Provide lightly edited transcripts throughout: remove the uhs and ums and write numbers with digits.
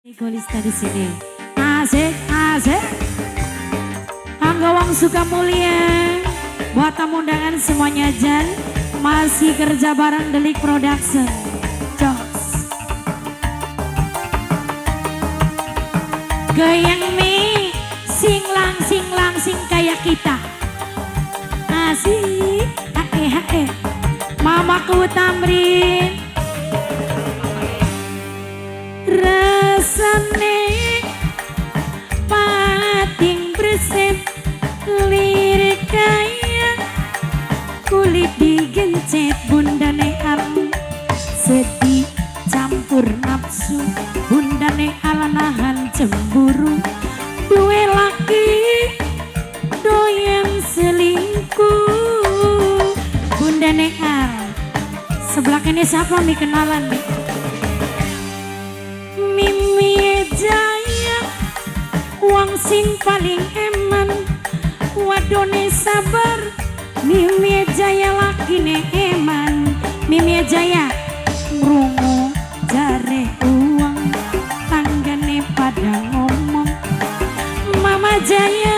Egoista di sini. Asik, asik. Kanggo wong Sukamulya. Buat tamu undangan semuanya aja. Masih kerja bareng Delik Production. Jos. Goyang mi, sing langsing langsing kayak kita. Asik, hae hae. Mamaku Tamrin. Rasane pating breset lirik kaya kulit digencet bundane al sedih campur nafsu bundane al nahan cemburu duwe laki doyan selingkuh bundane al. Sebelah ini siapa mi kenalan nih? Mimi Jaya wong sing paling eman wadone sabar. Mimi Jaya lakine eman. Mimi Jaya ngrungu jare uang tanggane pada ngomong Mama Jaya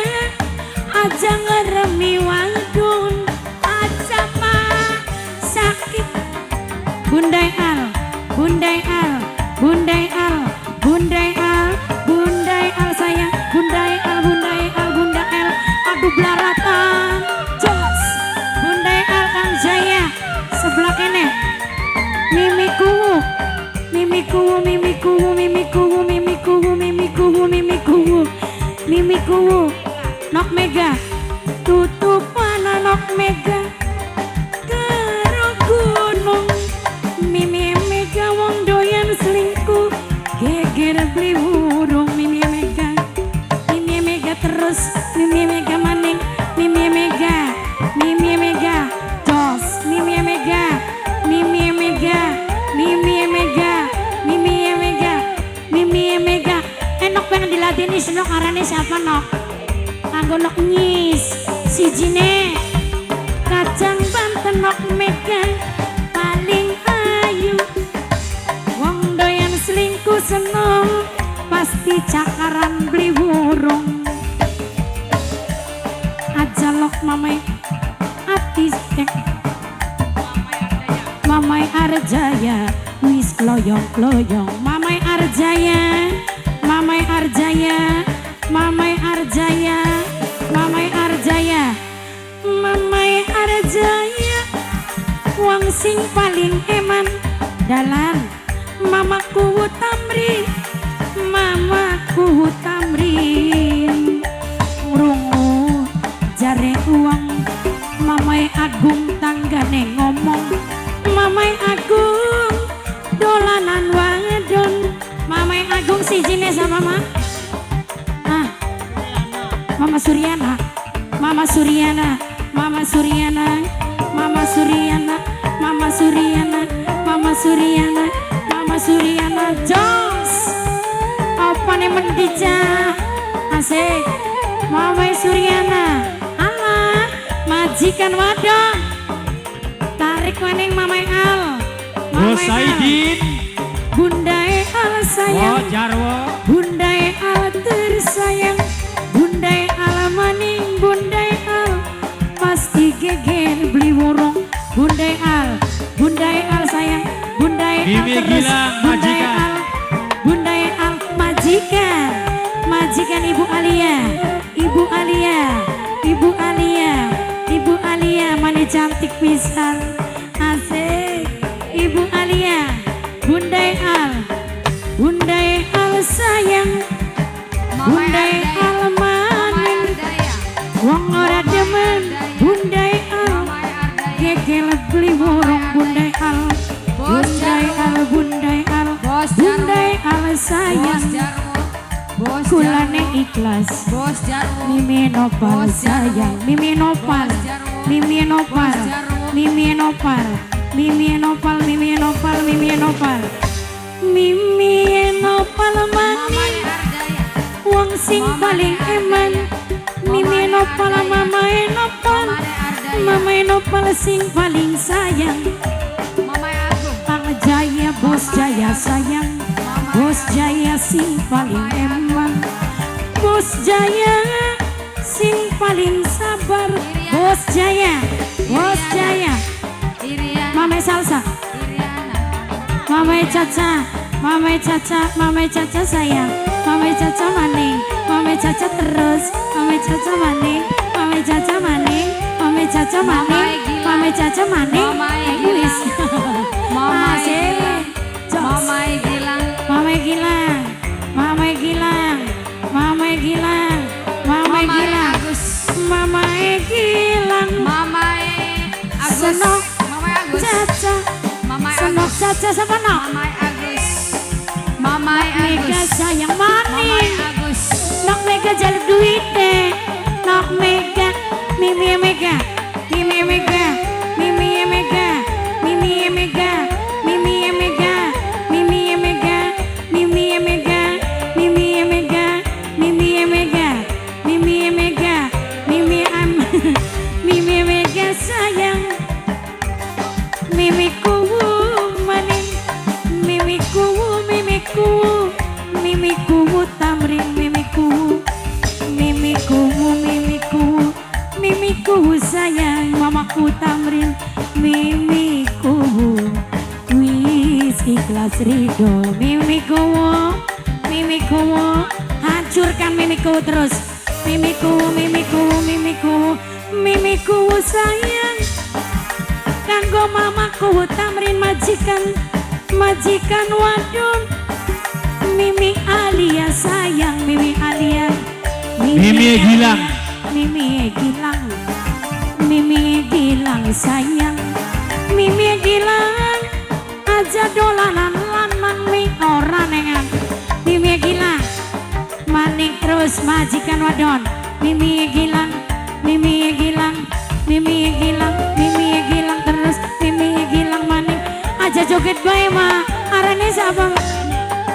aja ngeremi wadon aja mah sakit. Bundai Al, Bundai Al, Bundai Al, Bundai Al, Bundai Al sayang, Bundai Al, Bundai Al, Bunda Al, aduh belaratan, jos, Bundai Al Kang Jaya, sebelah kene, Mimi kuwu, Mimi kuwu, Mimi kuwu, Mimi kuwu, Mimi kuwu, Mimi kuwu, Mimi kuwu, Mimi kuwu, Nok Mega, tutupan Nok Mega, karo gunung. Mimi Mega wong doyan selingkuh geger beli burung. Mimi Mega, Mimi Mega terus, Mimi Mega maning, Mimi Mega, Mimi Mega jos, Mimi Mega, Mimi Mega, Mimi Mega, Mimi Mega, Mimi Mega. Enak pengen dilatih senok arane siapa nok kanggo nok nyis sijine kacang banten nok mega paling ayu wong doyan selingkuh seneng pasti cakaran beli burung aja lok mamai ati Mamai Arjaya wis kloyong-kloyong. Mamai Arjaya, Mamai Arjaya, Mamai Arjaya, Mamai Arjaya, Mamai Arjaya wong sing paling eman dalan mamaku Tamrin, mamaku Tamrin ngrungu jare uang Mamai Agung tanggane ngomong Mamai Agung dolanan wadon. Mamai Agung sijine sama ma ah Mama Suryana, Mama Suryana, Mama Suryana, Mama Suryana, Mama Suryana, Mama Suryana, Mama Suryana jos apa nih mendica asik Mama Suryana alah majikan wadon tarik maning Mamai Al. Bos Mamai Al. Saidin, Bunda Al sayang. Oh Jarwo, Bunda Al tersayang, Bunda Al maning, Bunda Al pasti geger beli worong. Bunda Al, Bunda Al sayang, Bunda Al Mimi terus, Gilang, Bunda majikan. Al, Bunda Al majikan, majikan Ibu Alia, Ibu Alia, Ibu Alia, Ibu Alia mana cantik pisan, asik, Ibu Alia, Bunda Al, Bunda Al sayang, Bunda Al maning, wong ora demen, Bunda Al gegel beli worong. Bunda Al, Bunda Al, Bunda Al, Bunda Al sayang, kulane ikhlas. Bos Jarwo, Mimi Nopal sayang, Mimi Nopal, Mimi Nopal, Mimi Nopal, Mimi Nopal, Mimi Nopal, Mimi Nopal, Mimi Nopal maning wong sing paling eman. Mimi Nopal, Mama Nopal, Mama Nopal sing paling sayang. Mama Agung, Kang Jaya, Bos Jaya sayang. Mama Bos Jaya sing paling eman, Bos Jaya sing paling sabar. Bos Jaya, Bos Jaya. Iriana. Mame Salsa. Iriana. Mame Caca, Mame Caca, Mame Caca sayang, Mame Caca maning, Mame Caca terus, Mame Caca maning, Mame Caca maning, Mame Caca maning, Mamae gila. Mame Caca maning. Mamae Eh, gila. wis. Mamae Asik. Gilang. Jos. Mamae Gilang. Mame Gilang, Mame Gilang, Mame Gilang, Mame Mamae Gilang, Agus. Mamae Gilang, Mamae Agus. Senok. Mamae Agus. Caca, Mamae Senok Agus. Caca siapa nok? Mamae Agus. Mamae Mega Agus. sayang Mamae maning. Agus. Nok Mega jaluk duit deh. Nok Mega, Mimi Mega, Mimi Mega, Mimi Mega, Mimi Mega, Mimi Mega, Mimi Mega, Mimi Mega, Mimi Mega, Mimi Mega, Mimi Mega, Mimi Am, Mimi Mega sayang. Mimiku maning, mimiku, mimiku, mimiku Tamrin, mimiku, mimiku, mimiku, mimiku sayang, mamaku Tamrin, mimiku wis ikhlas ridho, mimiku, mimiku, hancurkan mimiku terus, mimiku, mimiku, mimiku, mimiku sayang, kanggo mamaku Tamrin, majikan, majikan wadon, Mimi Alia sayang, Mimi Alia. Mimi Gilang. Mimi Gilang, Mimi Gilang sayang, Mimi Gilang aja dolanan lanang mi ora nengan. Mimi Gilang maning terus, majikan wadon, Mimi Gilang, Mimi Gilang, Mimi Gilang, Mimi Gilang terus, Mimi Gilang maning, aja joget bae mah. Arane siapa?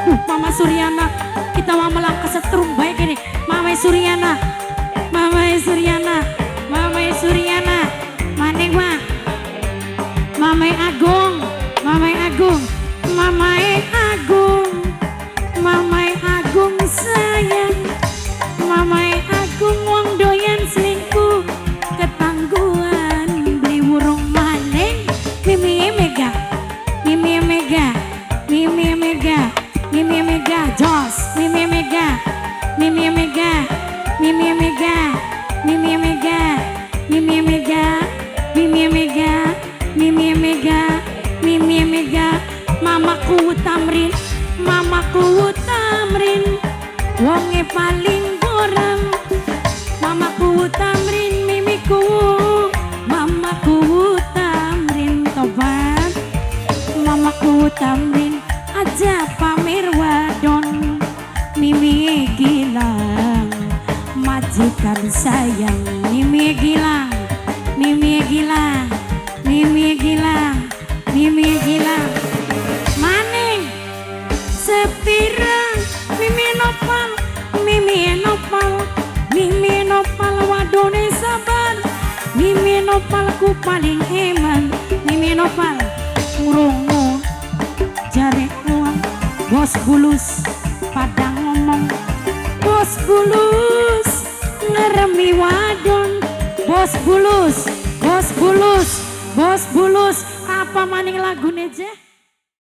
Mama Suryana, kita mau melangkah setrum bae gini. Mama Suryana, Mama Suryana, Mama Suryana maning mah. Mama Agung, Mama Agung, Mama Agung, Mama Agung sayang, Mama Agung wong doyan selingkuh ketangguhan beli wurung maning. Mimi Mega, Mimi Mega, Mimi Mega, Mimi Mega jos, Mimi Mega, Mimi Mega, Mimi Mega, Mimi Mega, Mimi Mega, Mimi Mega, Mimi Mega, Mimi Mega, mamaku Tamrin, mamaku Tamrin wonge paling borang, mamaku Tamrin, mimiku, mamaku Tamrin tobat, mamaku Tamrin aja pamer wadon. Mimi Gilang majikan sayang, Mimi Gilang, Mimi Gilang, Mimi Gilang, Mimi Gilang maning sepira. Mimi Nopal, Mimi Nopal, Mimi Nopal wadone sabar, Mimi Nopal ku paling eman. Mimi Nopal ngrungu jare uang bos Bulus pada ngomong, bos Bulus ngeremi wadon, bos Bulus, bos Bulus, bos Bulus apa maning lagune je.